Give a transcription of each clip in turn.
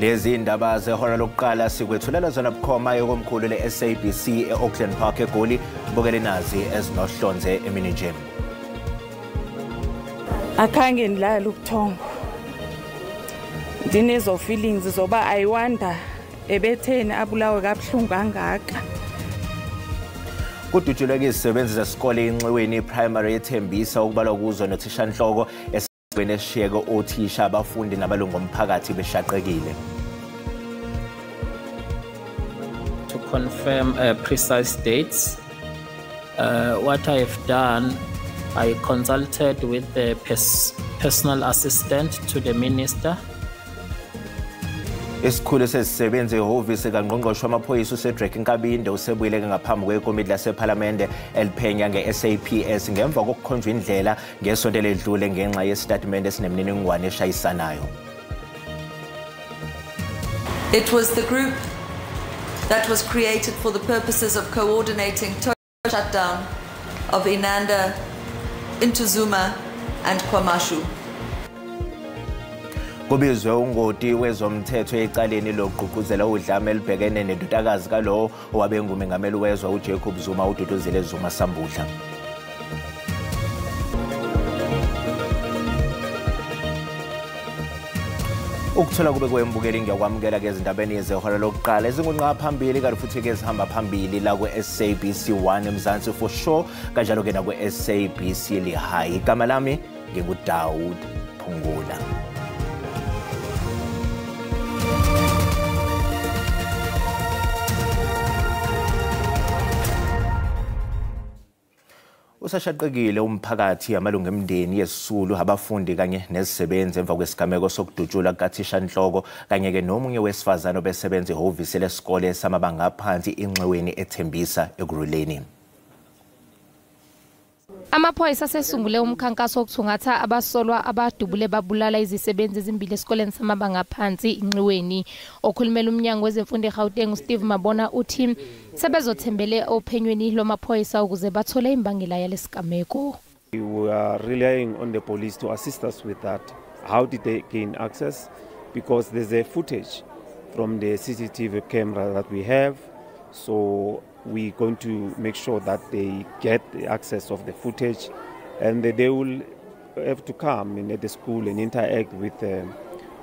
Lezi indaba zehora lokuqala sikwethulela zona bukhoma ekomkhulu le-SABC e-Auckland Park eGoli. Bukele nazi ezinohlonze emini nje. Akhange ngilale ubuthongo. Ndinezo feelings zoba I wonder ebetheni abulawe kabuhlungu kangaka. Kudutshulwe izisebenzi zesikole eNxiweni Primary eThembisa ukubalwa kuzo nothishanhloko esigcine eshiyeke othisha, abafundi nabalungu omphakathi beshaqekile. To confirm precise dates, what I have done, I consulted with the personal assistant to the minister. Isikhulu sesisebenzi ehhovisi kangqongqoshe wamaphoyisa uCedric Nkabinde usebuyile ngaphambi kwekomiti lasephalamende eliphenya nge-SAPS ngemva kokukhonjwa indlela ngesonto eledlule ngenxa yesitatimende esinemininingwane eshayisanayo. It was the group that was created for the purposes of coordinating total shutdown of Inanda, Ntuzuma and KwaMashu. Kubizwe ungoti wezomthetho ecaleni lokugqugquzela udlame elibhekene nendodakazi kalowo owabe engumengameli wezwe uJacob Zuma, uDuduzile Zuma Sambudla. Ukuthola kube kwembukeli, ngiyakwamukela ke ezindabeni zehora lokuqala ezingunqa phambili kanti futhi ke ezihamba phambili la ku-SABC 1 eMzansi for sure, kanjalo ke naku-SABC Lehae. Igama lami nginguDaud Phungula. Usashaqekile umphakathi, amalungu emndeni yesisulu, abafundi kanye nezisebenzi emva kwesigameko sokudutshulwa kukathishanhloko kanye ke nomunye wesifazane obesebenza ehhovisi lesikole samabanga aphansi iNxiweni eThembisa Ekurhuleni. Amaphoyisa asesungule umkhankaso wokuthungatha abasolwa abadubule babulala izisebenzi ezimbili esikoleni samabanga aphansi iNxiweni. Okhulumela umnyango wezemfundo eGauteng uSteve Mabona uthi sebezothembele ophenyweni lwamaphoyisa ukuze bathole imbangela yalesigameko. We are relying on the police to assist us with that. How did they gain access? Because there's a footage from the CCTV camera that we have. So we're going to make sure that they get the access of the footage, and they will have to come in at the school and interact with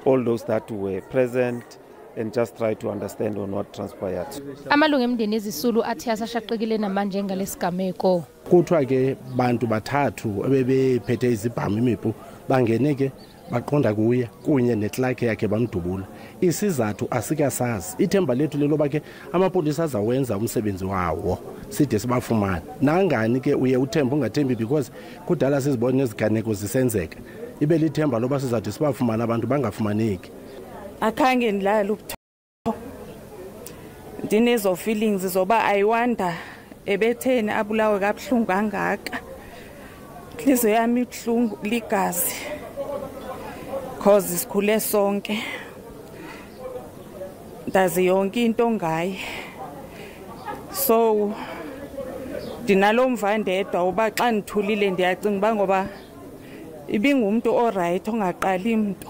all those that were present and just try to understand on what transpired. Amalungu emndeni ezisulu athi asashaqekile namanje ngalesigameko. Kuthiwa ke bantu bathathu ebebephethe izibhamu imipu bangene ke baqonda kuye kunye neclerk yakhe bamdubula. Isizathu asikasazi. Ithemba lethu leloba ke amapolisa azawenza umsebenzi wawo side sibafumane. Nangani ke uye uthemba ungathembi, because kudala sizibona iziganeko zisenzeka. Ibe lithemba loba sizathi sibafumane abantu bangafumaneki. Akhange ngilale ubuthongo. Ndinezo feelings zoba I wonder ebetheni abulawe kabuhlungu kangaka. Inhliziyo yami ibuhlungu ligazi. Cause sikhule sonke, ndazi yonke into ngaye, so ndinalo mvandedwa uba xa ndithulile ndiyacinga uba ngoba ibingumntu oright ongaqali mntu.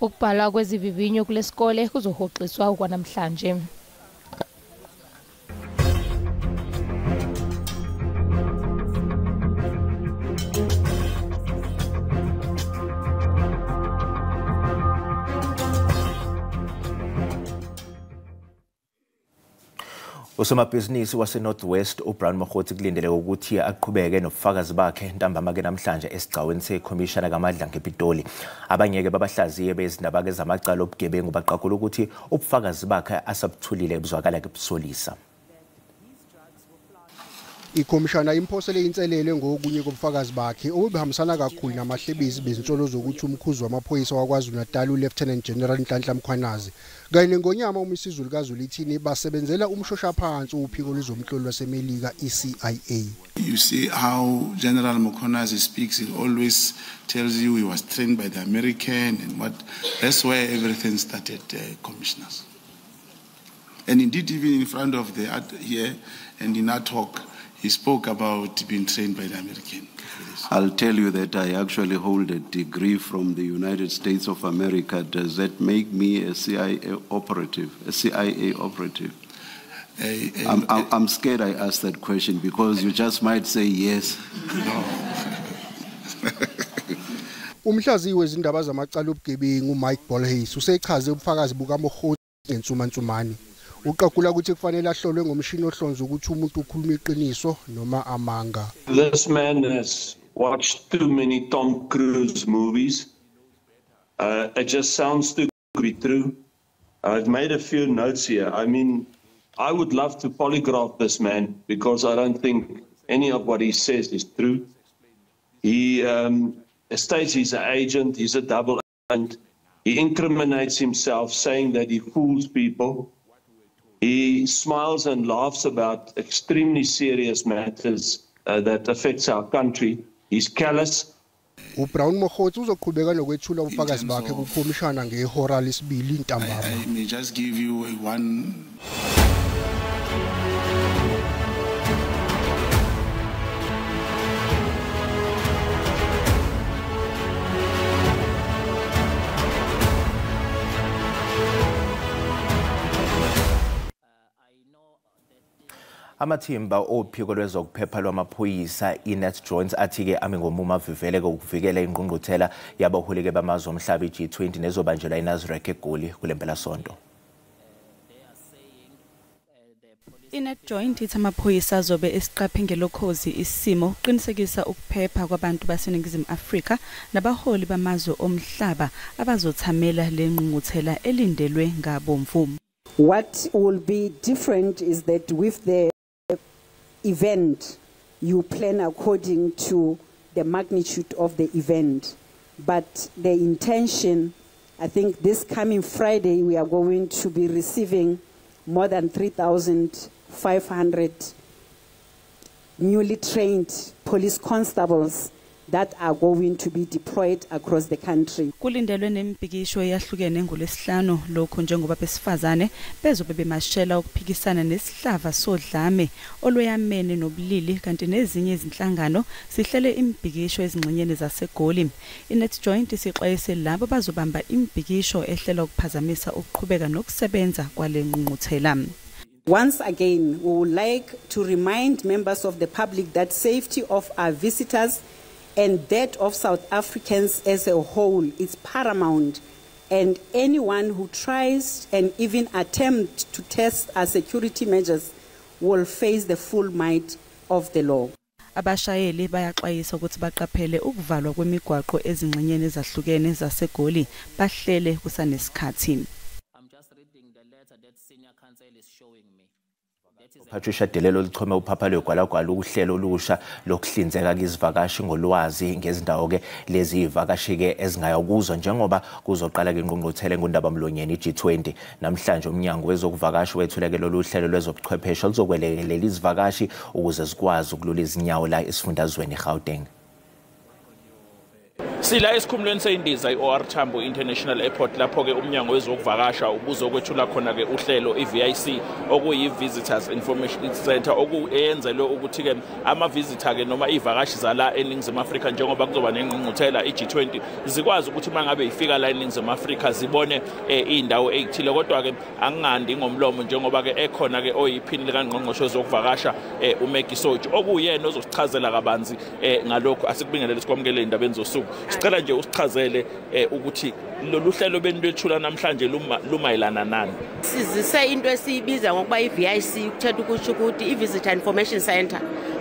Ukubhalwa kwezivivinyo kulesikole kuzohoxiswa okwanamhlanje. Usomabhizinisi wase-North West uBrown Mogotsi kulindeleke ukuthi aqhubeke nobufakazi bakhe ntambama ke namhlanje esigcawini sekhomishana kaMadlanga ePitoli. Abanye ke babahlaziye bezindaba ke zamacala obugebengu baqagula ukuthi ubufakazi bakhe asabuthulile buzwakala ke busolisa. Ikhomishana imphosele inselele ngokunye kobufakazi bakhe obubehambisana kakhulu namahlebezi bezinsolo zokuthi umkhuzi wamaphoyisa waKwaZulu-Natal uLieutenant General Nhlanhla Mkhwanazi kanye nengonyama uMisizulu kaZwelithini basebenzela umshoshaphansi uphiko lwezomhloli lwaseMelika iCIA. You see how General Mkhwanazi speaks, he always tells you he was trained by the American and what. That's where everything started, commissioners. And indeed, even in front of the here and in our talk, He spoke about being trained by the American. I'll tell you that I actually hold a degree from the United States of America. Does that make me a CIA operative? A CIA operative? I'm scared I asked that question because you just might say yes. No. Umhlaziyi wezindaba zamacala obugebengu uMike Bolhuis usechaze ubufakazi bukaMogotsi ngensumansumane. Uqagula ukuthi kufanele ahlolwe ngomshini ohlonza ukuthi umuntu ukhuluma iqiniso noma amanga. This man has watched too many Tom Cruise movies. It just sounds too good to be true. I've made a few notes here. I mean, I would love to polygraph this man because I don't think any of what he says is true. He states he's an agent, he's a double agent. He incriminates himself, saying that he fools people. He smiles and laughs about extremely serious matters that affects our country. He's callous. uBrown Mogotsi uzoqhubeka nokwethula ubufakazi bakhe kukhomishana ngehora lesibili ntambama. I may just give you one. Amathimba ophiko lwezokuphepha lwamaphoyisa iNatJoints athi-ke ame ngomumo aviveleke ukuvikela ingqungquthela yabaholi-ke bamazwe omhlaba i-G20 nezobanjelwa eNasrec eGoli kule mpelasonto. INatJoint ithi amaphoyisa azobe esiqaphe ngelokhozi isimo ukuqinisekisa ukuphepha kwabantu baseNingizimu Afrika nabaholi bamazwe omhlaba abazothamela le ngqungquthela elindelwe ngabomvu. What will be different is that with the event, you plan according to the magnitude of the event. But the intention, I think this coming Friday, we are going to be receiving more than 3,500 newly trained police constables that are going to be deployed across the country. Kulindelwe nemibhikisho eyahlukene ngolwesihlanu lokho njengoba besifazane bezobe bemashela ukuphikisana nesihlava sodlame olweyamene nobulili kanti nezinye izinhlangano sihlele imibhikisho ezingxenyeni zaseGoli. INatJoint isixwayise labo bazobamba imibhikisho ehlela ukuphazamisa ukuqhubeka nokusebenza kwale ngqungquthela. Once again, we would like to remind members of the public that safety of our visitors and that of South Africans as a whole is paramount, and anyone who tries and even attempts to test our security measures will face the full might of the law. Abashayeli bayaxwayiswa ukuthi baqaphele ukuvalwa kwemigwaqo ezingxenyeni ezahlukene zaseGoli bahlele kusanesikhathi. I'm just reading the letter that senior counsel is showing me. Patricia Delelo lichome uphapha lwegwalagwala uhlelo olusha lokuhlinzeka kizivakashi ngolwazi ngezindawo-ke lezi ivakashi-ke ezingaya kuzo njengoba kuzoqala-ke ingqungquthela engundabamlonyeni i-G20. Namhlanje umnyango wezokuvakashi wethuleke lolu hlelo lwezobuchwepheshe oluzokwelekelela izivakashi ukuze zikwazi ukulula izinyawo la esifundazweni iGauteng. Sila esikhumulweni seyindiza i-OR Tambo International Airport lapho-ke umnyango wezokuvakasha ubuzokwethula khona-ke uhlelo i-VIC okuyi-Visitors Information Center okuyenzelwe ukuthi-ke ama-visitor-ke noma iy'vakashi zala eNingizimu Afrika njengoba kuzoba nengqungquthela i-G20 zikwazi ukuthi uma ngabe ifika la eNingizimu Afrika zibone iy'ndawo ey'thile. Kodwa-ke angingandi ngomlomo njengoba-ke ekhona-ke oyiphini likangqongqoshe wezokuvakasha uMaggie Soji okuyena ozosichazela kabanzi ngalokhu. Asikubingelele sikwamukele ey'ndabeni zosuku. Sicela nje usichazele ukuthi lolu hlelo benilwethula namhlanje lumayelana nani. Sizise into esiyibiza ngokuba i-VIC, kuthetha ukusho ukuthi i-Visitor Information Center,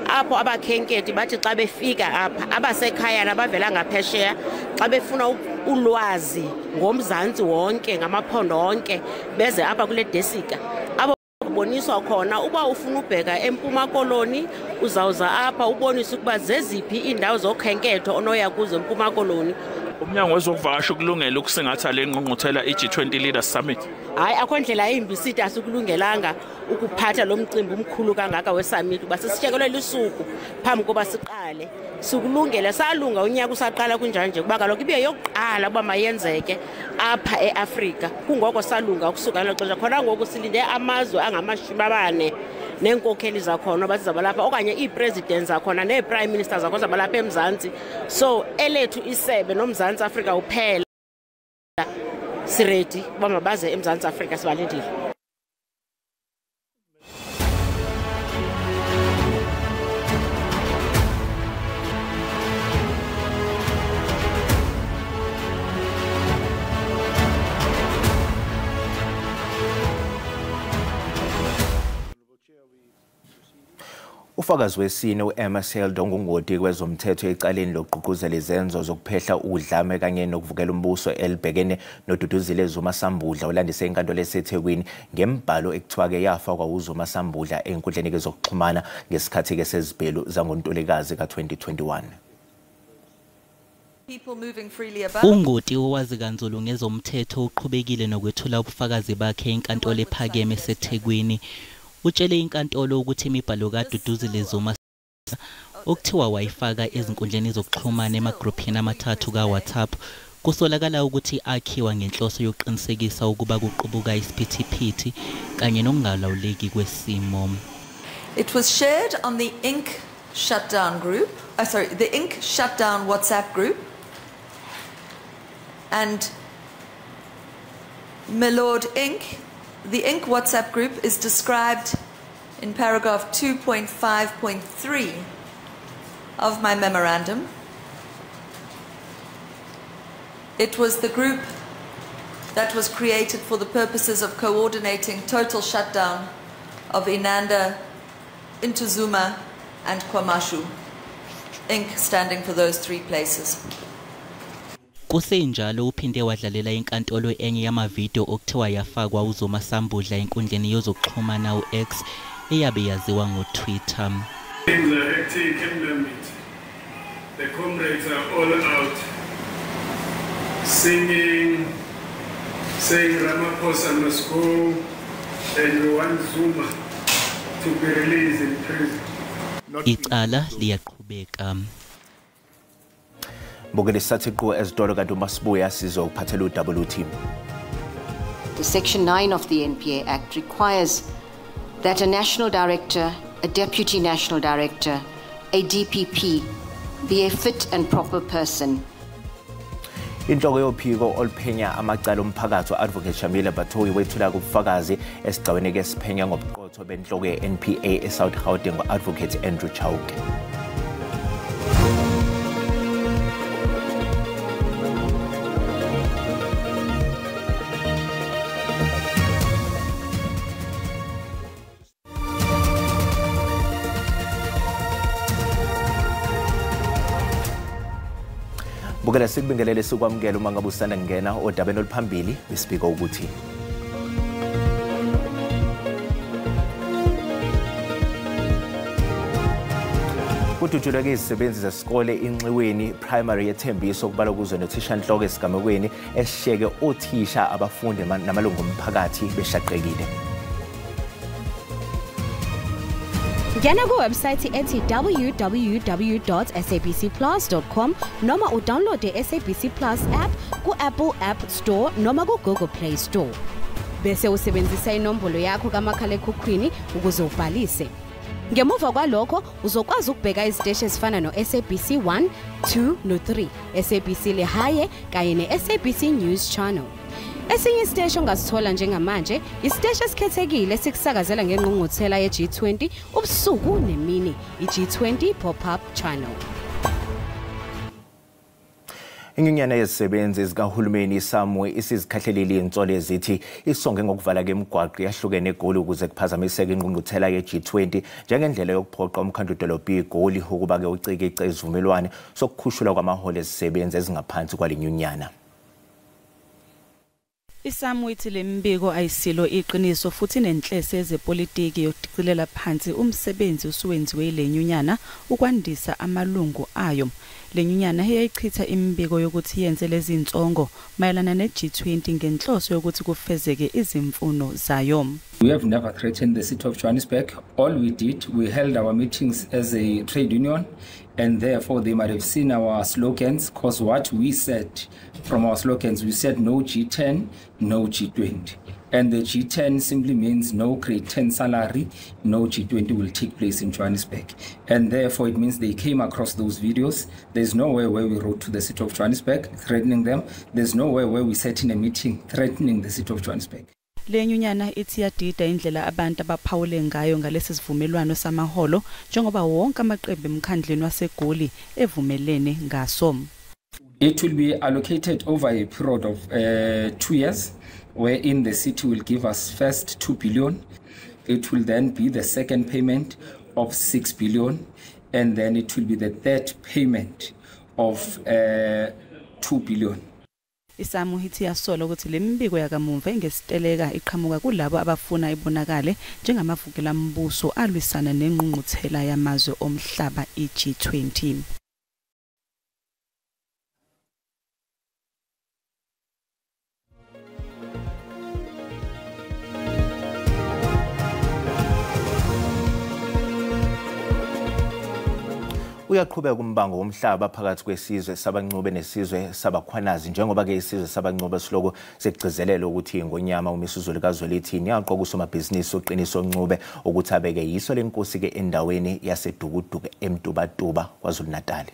apho abakhenkethi bathi xa befika apha abasekhaya nabavela ngaphesheya xa befuna ulwazi ngomzantsi wonke ngamaphondo wonke beze apha kule desika apho kuboniswa khona uba ufuna ubheka eMpuma Koloni uzawuza apha uboniswe ukuba zeziphi iindawo zokhenketho onoya kuzo eMpuma Koloni. Umnyango wezokuvakasha ukulungela ukusingatha le ngqungquthela i-G20 Leaders Summit. Hayi, akho ndlela imbi sithi asikulungelanga ukuphatha lo mcimbi omkhulu kangaka wesummit kuba sisitshekelwe lisuku phambi koba siqale. Sikulungele, salunga unyaka usaqala kunjani nje kuba kaloku ibe yokuqala uba mayenzeke apha eAfrika. Kungoko salunga ukusuka ngelo xesha. Khona ngoku silinde amazwe angamashumi amane Neenkokheli zakhona bathi zabalapha okanye ii-presidents zakhona nee-prime ministers zakhona zabalapha eMzantsi. So elethu isebe noMzantsi Afrika uphela siredi uba mabaze eMzantsi Afrika, sibalindile. Ufakazi wesine u-Emma Seldon ngungoti kwezomthetho ecaleni lokugqugquzela izenzo zokuphehla udlame kanye nokuvukela umbuso elibhekene noDuduzile Zuma Sambudla ulandise inkantolo eseThekwini ngembhalo ekuthiwa-ke yafakwa uZuma Sambudla enkundleni kezokuxhumana ngesikhathi-ke sezibhelu zangoNtulikazi ka-2021. Ungoti owazi kanzulu ngezomthetho uqhubekile nokwethula ubufakazi bakhe enkantolo ephakeme eseThekwini. Utshele inkantolo ukuthi imibhalo kaDuduzile Zuma okuthiwa wayifaka ezinkundleni zokuxhumana emagruphini amathathu ka-WhatsApp kusolakala ukuthi akhiwa ngenhloso yokuqinisekisa ukuba kuqubuka isiphithiphithi kanye nokungalawuleki kwesimo. It was shared on the Ink Shutdown group, the Ink Shutdown WhatsApp group, and Milord Ink. The Ink WhatsApp group is described in paragraph 2.5.3 of my memorandum. It was the group that was created for the purposes of coordinating total shutdown of Inanda, Ntuzuma and KwaMashu. Ink standing for those three places. Kusenjalo uphinde wadlalela inkantolo enye yamavidiyo okuthiwa yafakwa uZuma Sambudla enkundleni yozokuxhumana u-X eyabe yaziwa ngo-Twitter. Things are hectic in the comrades are all out singing, saying Ramaphosa must go and we want Zuma to be released in prison. Icala liyaqhubeka. Bukele sathi qo ezitolo kanti umasibuya sizokuphathela uWT. The Section 9 of the NPA Act requires that a national director, a deputy national director, a DPP be a fit and proper person. Inhloko yophiko oluphenya amacala omphakathi u-Advocate Shamila Batohi wethula kubufakazi esigcaweni ke siphenya ngobuqotho benhloko ye-NPA eSouth Gauteng u-Advocate Andrew Chauke. Bukela sikubingelele sikwamukela uma ngabe usanda kungena odabeni oluphambili besibika ukuthi kudutshulwe izisebenzi zesikole Inxiweni Primary eThembiso kubalwa kuzo nothishanhloko esigamekweni esisheke othisha abafundi namalungu omphakathi beshaqekile. Ngena kuwebsite ethi www.sabcplus.com noma udownload i-SABC Plus app ku-Apple App Store noma ku-Google Play Store. Bese usebenzisa inombolo yakho kamakhalekhukhwini ukuze ubhalise. Ngemuva kwalokho uzokwazi ukubheka iziteshi ezifana no-SABC 1, 2 no-3, SABC Lehae kanye ne-SABC News Channel. Esinye isiteshi ongasithola njengamanje isiteshi esikhethekile esikusakazela ngengqungquthela ye-G20 ubusuku nemini, i-G20 Pop-up Channel. Inyunyana yezisebenzi zikahulumeni iSAMWU isizikhahlelile insolo ezithi isonge ngokuvala kemigwaqo yahlukene eGoli ukuze kuphazamiseke ingqungquthela ye-G20 njengendlela yokuphoqa umkhandlu-dolobha iGoli ukuba-ke ucikice isivumelwano sokukhushulwa kwamaholo ezisebenzi ezingaphansi kwale nyunyana. ISAMWU ithi le mibiko ayisilo iqiniso futhi nenhlese yezepolitiki yokucilela phansi umsebenzi osuwenziwe ile nyunyana ukwandisa amalungu ayo. Le nyunyana iyayichitha imibiko yokuthi yenze lezi nsongo mayelana ne-G20 ngenhloso yokuthi kufezeke izimfuno zayo. We have never threatened the city of Johannesburg. All we did, we held our meetings as a trade union, and therefore they might have seen our slogans, because what we said from our slogans, we said no G10, no G20. And the G10 simply means no grade 10 salary, no G20 will take place in Johannesburg. And therefore it means they came across those videos. There's nowhere where we wrote to the city of Johannesburg threatening them. There's nowhere where we sat in a meeting threatening the city of Johannesburg. Le nyunyana ithi yadida indlela abantu abaphawule ngayo ngalesi sivumelwano samaholo njengoba wonke amaqembu emkhandlweni waseGoli evumelene ngaso. It will be allocated over a period of 2 years, wherein the city will give us first 2 billion. It will then be the second payment of 6 billion, and then it will be the third payment of 2 billion. ISAMWU ithi yasola ukuthi lemibiko yakamumva ingesiteleka iqhamuka kulabo abafuna ibonakale njengamavukelambuso alwisana nengqungquthela yamazwe omhlaba iG20. Uyaqhubeka umbango womhlaba phakathi kwesizwe sabaNcube nesizwe sabaKhwanazi, njengoba ke isizwe sabaNcube siloko sekugcizelela ukuthi ingonyama uMisuzulu kaZwelithini yaqoka usomabhizinisi uQiniso Ncube ukuthi abeke yiso lenkosi ke endaweni yaseDukuduku eMtubatuba KwaZulu-Natal.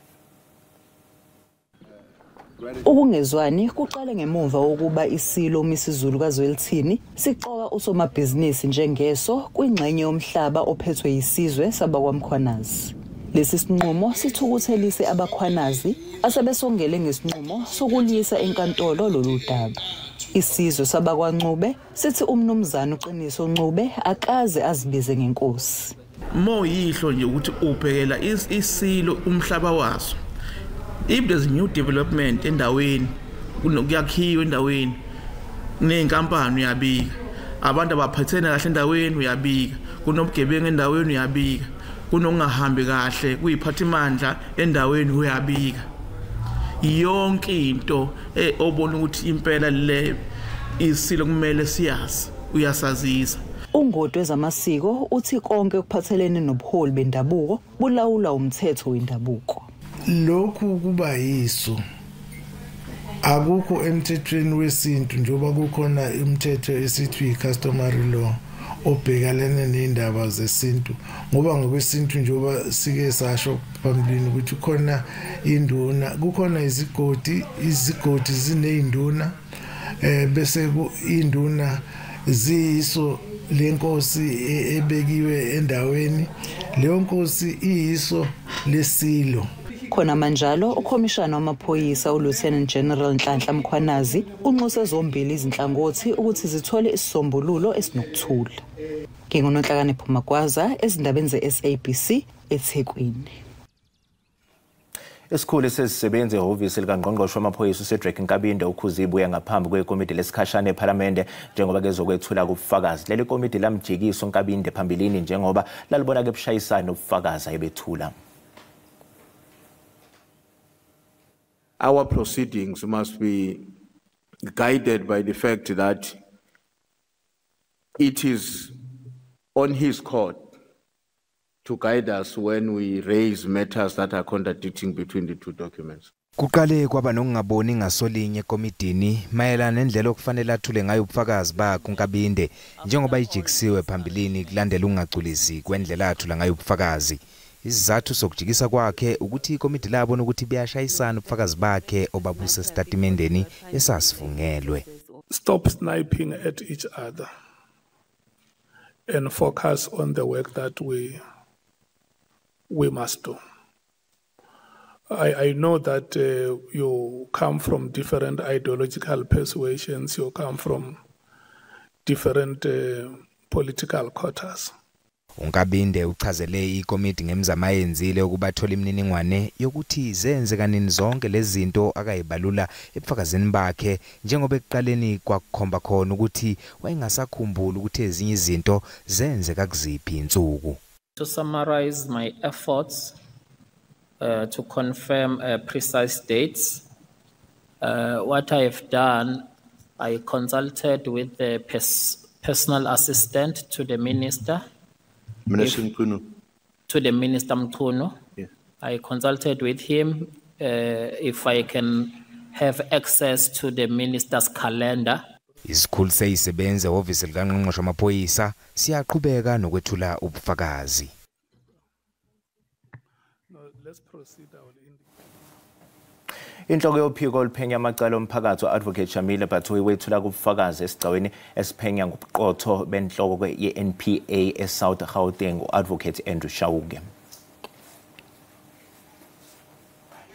Ukungezwani kuqale ngemuva wokuba isilo uMisuzulu kaZwelithini siqoka usomabhizinisi njengeso kwingxenye yomhlaba ophethwe yisizwe sabakwaMkhwanazi. Lesi sinqumo sithukuthelise abakhwanazi asebesongele ngesinqumo sokuliyisa enkantolo lolu daba. Isizwe sabakwaNcube sithi umnumzana uQiniso Ncube akaze azibize ngenkosi. Moyihlo nje ukuthi ubhekela isilo umhlaba waso. If there's new development endaweni, kuyakhiwa endaweni, nenkampani uyabika. Abantu abaphathene kahle endaweni uyabika. Kunobugebengu endaweni uyabika. Kunokungahambi kahle kuyiphathimandla endaweni uyabika. Yonke into obona ukuthi impela le isilo kumele siyazi uyasazisa. Ungoti wezamasiko uthi konke okuphathelene nobuholi bendabuko bulawulwa umthetho wendabuko. Lokhu kuba yiso akukho emthethweni wesintu, njengoba kukhona umthetho esithi customary law obhekalene nendaba zesintu, ngoba ngokwesintu njengoba sike sasho phambilini ukuthi kukhona induna, kukhona izigodi, izigodi zinezinduna, bese induna ziyiso lenkosi ebekiwe endaweni, leyo nkosi iyiso lesilo. Khona manjalo ukhomishana wamaphoyisa uLieutenant General Nhlanhla Mkhwanazi unxuse zombili izinhlangothi ukuthi zithole isisombululo esinokuthula. NginguNonhlakanipho Magwaza ezindabeni ze-SABC eThekwini. Isikhulu sesisebenzi ehhovisi likangqongqoshe wamaphoyisa uCedric Nkabinde ukhuze ibuya ngaphambi kwekomiti lesikhashana ePhalamende njengoba kezokwethula kubufakazi. Leli komiti lamjikisa uNkabinde phambilini njengoba lalibona ke bushayisana ubufakazi ayebethula. Our proceedings must be guided by the fact that it is on his court to guide us when we raise matters that are contradicting between the two documents. Kuqale kwaba nokungaboni ngasolinye ekomidini mayelana nendlela okufanele athule ngayo ubufakazi bakhe uNkabinde njengoba ijikisiwe phambilini kulandela ukungagculisi kwendlela athula ngayo ubufakazi. Isizathu sokujikisa kwakhe ukuthi ikomidi labona ukuthi buyashayisana ubufakazi bakhe obabuse sitatimendeni esasifungelwe. Stop sniping at each other and focus on the work that we must do. I know that you come from different ideological persuasions, you come from different political quarters. uNkabinde uchazele ikomiti ngemizamo ayenzile ukubathola imininingwane yokuthi zenze kanini zonke lezi zinto akayibalula ebufakazini bakhe, njengoba ekuqaleni kwakukhomba khona ukuthi wayengasakhumbuli ukuthi ezinye izinto zenzeka kuziphi insuku. To summarize my efforts to confirm precise dates, what I have done, I consulted with the personal assistant to the minister. Minister Mchunu. To the Minister Mchunu. Yeah. I consulted with him if I can have access to the minister's calendar. Isikhulu seyisebenza ehhovisi likaNgqongqoshe wamaphoyisa siyaqhubeka nokwethula ubufakazi. Inhloko yophiko oluphenya amacala omphakathi u-Advocate Shamila Batohi wethula kubufakazi esigcawini esiphenya ngobuqotho benhloko ye-NPA eSouth Gauteng u-Advocate Andrew Chauke.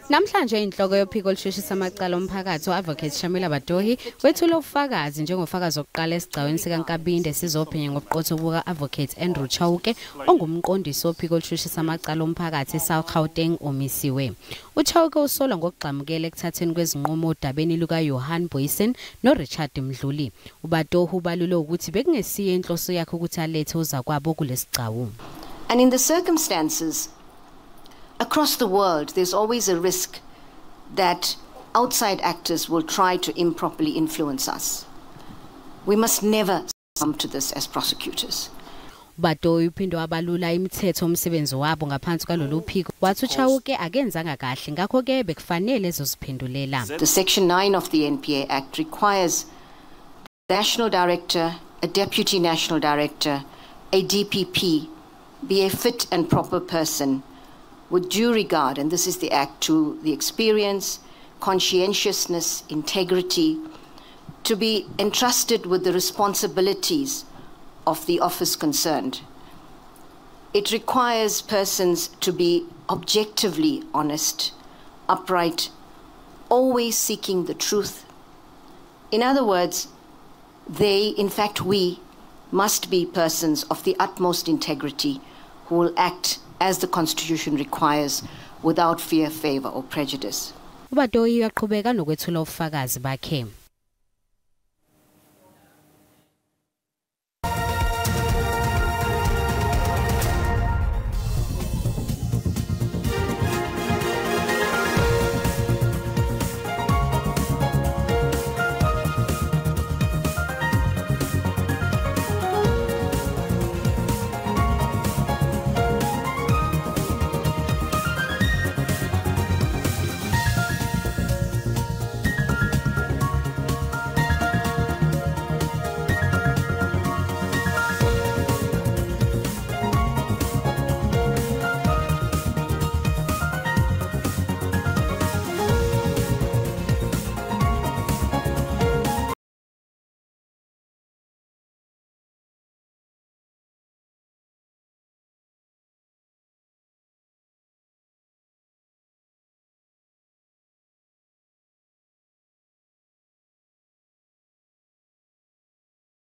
Namhlanje inhloko yophiko olusheshisa amacala omphakathi u-Advocate Shamila Batohi wethula ubufakazi njengofakazi wokuqala esigcawini sikaNkabinde sizophenya ngobuqotho buka-Advocate Andrew Chauke ongumqondisi wophiko olusheshisa amacala omphakathi eSouth Gauteng omisiwe. UChauke usolwa ngokugxamukela ekuthatheni kwezinqumo odabeni lukaJohan Booysen noRichard Mdluli. UBatohi ubalule ukuthi bekungesiye inhloso yakhe ukuthi alethe uzakwabo kulesigcawu. And in the circumstances across the world, there's always a risk that outside actors will try to improperly influence us. We must never succumb to this as prosecutors. Batohi uphinde wabalula imithetho umsebenzi wabo ngaphansi kwalolu phiko wathi uChauke akenzanga kahle ngakho-ke bekufanele ezoziphendulela. The Section 9 of the NPA Act requires the National Director, a Deputy National Director, a DPP be a fit and proper person with due regard, and this is the Act, to the experience, conscientiousness, integrity, to be entrusted with the responsibilities of the office concerned. It requires persons to be objectively honest, upright, always seeking the truth. In other words, they, in fact we, must be persons of the utmost integrity who will act as the Constitution requires without fear, favor or prejudice. UBatohi uyaqhubeka nokwethula ubufakazi bakhe.